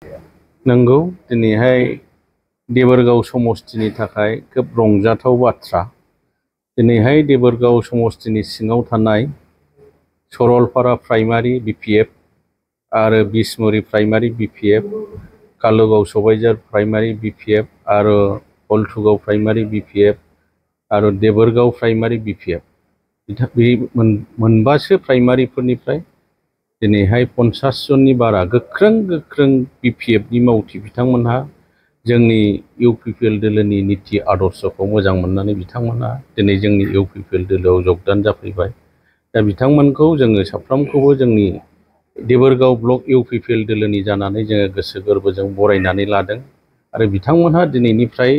नंगौ दिनैहाय देबोरगाव समस्तिनि थाखाय खोब रंजाथाव बाथ्रा। दिनैहाय देबोरगाव समस्तिनि सिङाव थानाय सरलपारा प्राइमारि बिपिएफ आरो बिसमुरि प्राइमारि बिपिएफ, कालुगाव सबाइजार प्राइमारि बिपिएफ आरो हलथुगाव प्राइमारि बिपिएफ आरो देबोरगाव प्राइमारि बिपिएफ बे मोनबासो प्राइमारिफोरनिफ्राय दिनैहाय 50 जननि बारा गोख्रों बिपिएफनि मावथि बिथांमोनहा जोंनि इउपिपिएल दोलोनि नीति आदर्शखौ मोजां मोननानै बिथांमोनहा दिनै जोंनि इउपिपिएल दोलोआव जगदान जाफैबाय। दा बिथांमोनखौ जोङो साफ्रोमखौबो जोंनि देबोरगाव ब्लक इउपिपिएल दोलोनि जानानै जोङो गोसो गोरबोजों बरायनानै लादों आरो बिथांमोनहा दिनैनिफ्राय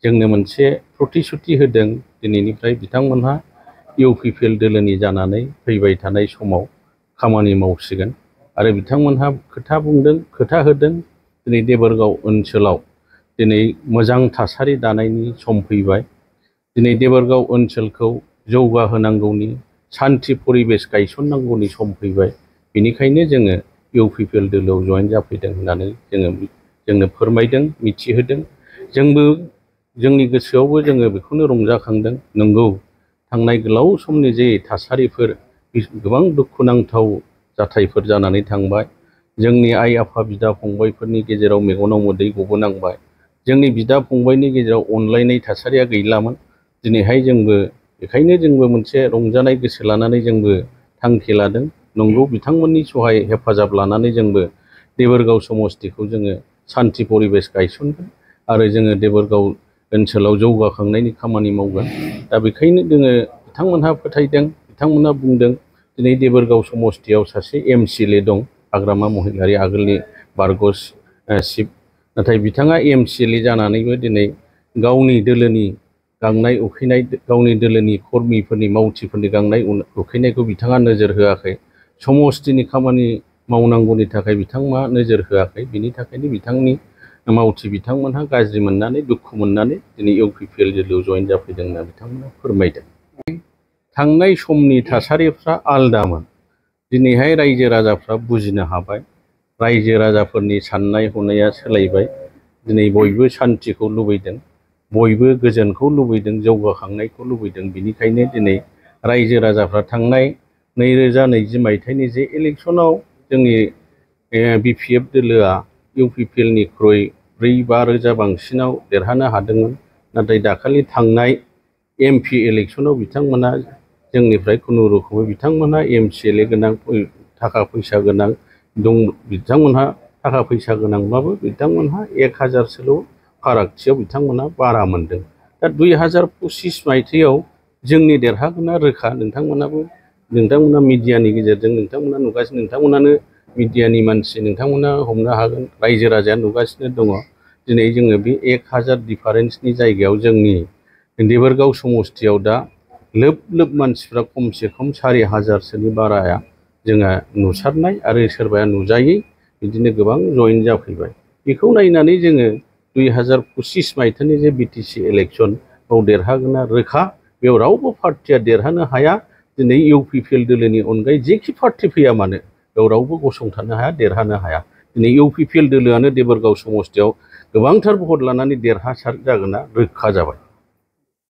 जोंनो मोनसे प्रतिश्रुति होदों। दिनैनिफ्राय बिथांमोनहा इउपिपिएल दोलोनि जानानै फैबाय थानाय समाव खामानि मावसिगोन आरो बिथांमोनहा खोथा होदों दिनै देबोरगाव ओनसोलाव दिनै मोजां थासारि दानायनि सम फैबाय। दिनै देबोरगाव ओनसोलखौ जौगाहोनांगौनि, शान्ति परिबेश गायसननांगौनि सम फैबाय। बेनिखायनो जोङो इउपिपिएल दोलोआव जयेन जाफैदों होननानै जोंनो फोरमायदों, मिथिहोदों। जोंबो जोंनि गोसोआवबो जोङो बेखौनो रंजाखांदों। नंगौ, थांनाय गोलाव समनि जे थासारिफोर, गोबां दुखुनांथाव जाथायफोर जानानै थांबाय। जोंनि आइ आफा बिदा फंबायफोरनि गेजेराव मेगनाव मोदै गबोनांबाय। जोंनि बिदा फंबायनि गेजेराव अनलायनाय थासारिया गैलामोन। दिनैहाय बेखायनो जोंबो मोनसे रंजानाय गोसो लानानै जोंबो थांखि लादों। नंगौ, बिथांमोननि सहाय हेफाजाब लानानै जोंबो देबोरगाव समस्तिखौ जोङो शान्ति परिबेश गायसनगोन आरो जोङो देबोरगाव ओनसोलाव जौगाखांनायनि खामानि मावगोन। दा बेखायनो जोङो बिथांमोनहा फोथायदों, बिथांमोनहा बुंदों दिनै देबोरगाव समस्तियाव सासे एमसिएलए दं, हाग्रामा महिलारि, आगोलनि बारग'स चिफ। नाथाय बिथाङा एमसिएलए जानानैबो दिनै गावनि दोलोनि गांनाय उखैनाय, गावनि दोलोनि कर्मिफोरनि मावथिफोरनि गांनाय उखैनायखौ बिथाङा नोजोर होआखै। समस्तिनि खामानि मावनांगौनि थाखाय बिथांमोना नोजोर होआखै। बिनि थाखायनो बिथांनि मावथि बिथांमोनहा गाज्रि मोननानै, दुखु मोननानै दिनै इउपिपिएल दोलोआव जयेन जाफैदों होनना बिथांमोना फोरमायदों। थांनाय समनि थासारिफ्रा आलदामोन। दिनैहाय रायजो राजाफ्रा बुजिनो हाबाय। रायजो राजाफोरनि साननाय हनाया सोलायबाय। दिनै बयबो शान्तिखौ लुबैदों, बयबो गोजोनखौ लुबैदों, जौगाखांनायखौ लुबैदों। बिनिखायनो दिनै रायजो राजाफ्रा थांनाय 2020 मायथाइनि जे इलेक्सनाव जोंनि बिपिएफ दोलोआ इउपिपिएलनिख्रुइ 4-5 रोजा बांसिनाव देरहानो हादोंमोन। नाथाय दाखालि थांनाय एमपि इलेक्सनाव बिथांमोना जोंनिफ्राय खुनुरुखुमै बिथांमोनहा एमसिएलए गोनां, थाखा फैसा गोनां दं। बिथांमोनहा थाखा फैसा गोनांब्लाबो बिथांमोनहा 1000सोल' फारागथियाव बिथांमोनहा बारा मोनदों। दा 2025 मायथाइयाव जोंनि देरहागोना रोखा। नोंथांमोना मिडियानि गेजेरजों नोंथांमोना नुगासिनो, नोंथांमोनानो मिडियानि मानसि, नोंथांमोना हमनो हागोन। रायजो राजाया नुगासिनो दङ। दिनै जोङो बे 1000 डिफारेन्सनि जायगायाव जोंनि देबोरगाव समस्तियाव दा लोब मानसिफ्रा खमसे खम 4000सोनि बाराया जोंहा नुसारनाय आरो सोरबाया नुजायै बिदिनो गोबां जयेन जाफैबाय। बेखौ नायनानै जोङो 2025 मायथाइनि जे बिटिसि इलेक्सन बाव देरहागोना रोखा। बेयाव रावबो पार्टिया देरहानो हाया। दिनै इउपिपिएल दोलोनि अनगायै जेखि पार्टि फैया मानो बेयाव रावबो गसंथानो हाया, देरहानो हाया। दिनै इउपिपिएल दोलोआनो देबोरगाव समस्तियाव गोबांथार भट लानानै देरहासार जागोना रोखा जाबाय।